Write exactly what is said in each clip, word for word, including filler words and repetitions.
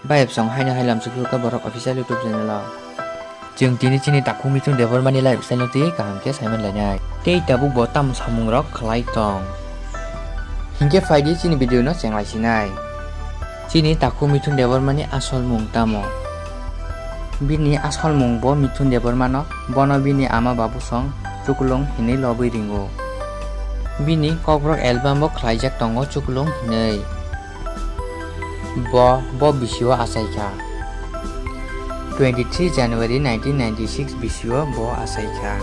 Bayapsong haino hai lamsukhuka borok official YouTube channel o. Chwng tini chini takhuk Mithun Debbarmani lifestyle no twi kaham khe saiman lainai. Tei tabuk bo tam samung rok khlai tong. Hinkhe phaidi chini video no chenglai sinai. Chini takhuk Mithun Debbarmani asol mung tamo? Bini asol mung bo Mithun Debbarmano, bono bini ama babu song Chuklung hinwi lobwi ringo. Bini kokborok album bo khlaijak tongo Chuklung hinwi. Bo, bo bisio achaikha. Twenty three January nineteen ninety six bisio bo achaikha.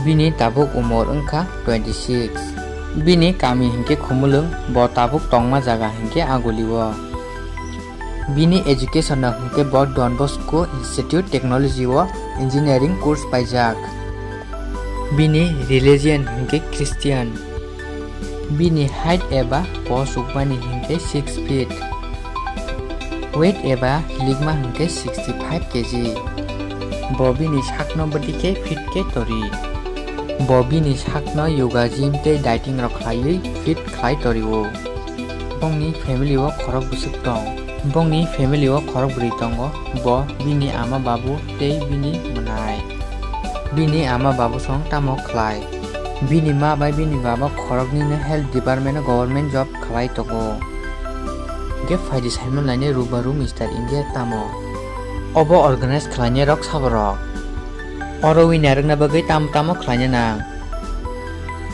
Bini tabuk umor wngkha twenty six. Bini kami hinkhe Khumulwng, bo tabuk tongma jaga hinkhe Agulio. Bini education no hinkhe bo Don Bosco Institute Technology o engineering course paijak. Bini religion hinkhe Christian. Bini height eba bo sukmani hinkhe six feet. Weight eba hilikma hinkhe sixty five K G. Bo bini sakno bwtwi khe fit khe tori. Bo bini sakno yoga, gym tei dieting rok khlaiwi fit khlai torio. Bongni family o khorok bwswk tong. Bongni family o khorok bwrwi tongo. Bo, bini ama babu tei bini mwnai. Bini ama babu song tamo khlai? Bini ma bai bini baba khoroknwino health department o government job khlai tongo. Hinkhe phaidi saiman lainai Rubaru Mister India tamo? Obo organize khlainai rok saborok. Oro winner wngna bagwi tamo tamo khlaina nang?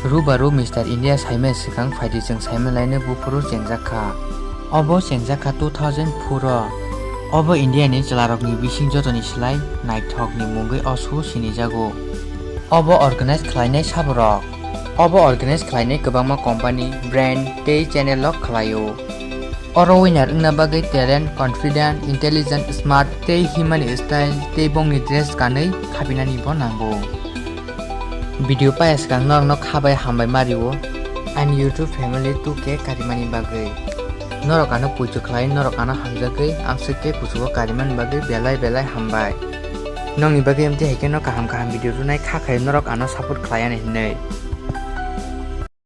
Rubaru Mister India saimai swkang phaidi chwng saiman lainai buphuru chengjak kha. Obo chengjak kha two thousand four o. Obo India ni chwlarokni bising jotoni slai naithokni mungwi osu sinijago. Obo organize khlainai saborok. Obo organize khlainai kwbangma company, brand tei channel rok khlaio. Oro winner wngna bagwi talent, confident, intelligent, smart tei himani style tei bongni dress kanwi khapinani bo nango. Video paya swkang norokno khabai hambai mario ani YouTube family two K karimani bagwi. Norok ano puitu khlai, norok ano hamjagwi amswk khe kuchugo karimani bagwi belai belai hambai. Nokni bagwi amtwi hai kheno kaham kaham video rwnai kha khai norok ano support khlai ani hinwi.